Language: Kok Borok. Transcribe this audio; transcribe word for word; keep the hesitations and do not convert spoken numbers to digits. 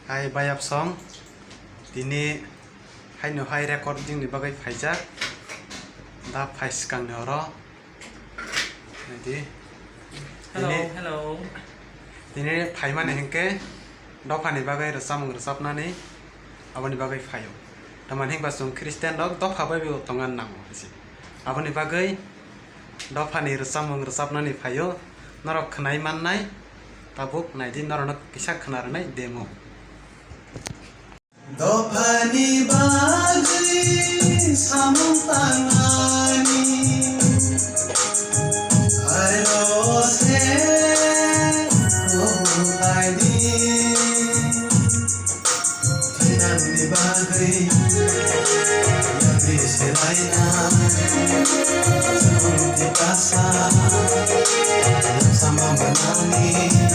Hai bayap song, tini haino hai recording ni bagwi phaijak, da phai swkang ni oro. Naidi. Hello, Tini, hello. Tini phaimani hinkhe dophani bagwi rwchapmung rwchapnani aboni bagwi phaio. Tamani hinkhe chwng Christian rok dopha bai bo tongna nango hisi. Aboni bagwi dophani rwchapmung rwchapnani phaio. Norok khwnai mannai, tabuk naidi norokno kisa khwna rwnai demo. Dophani bagwi samung tangnani, aro se kubun baidi. Thinangni bagwi yabri se laina, chwng tipasa, sama manani.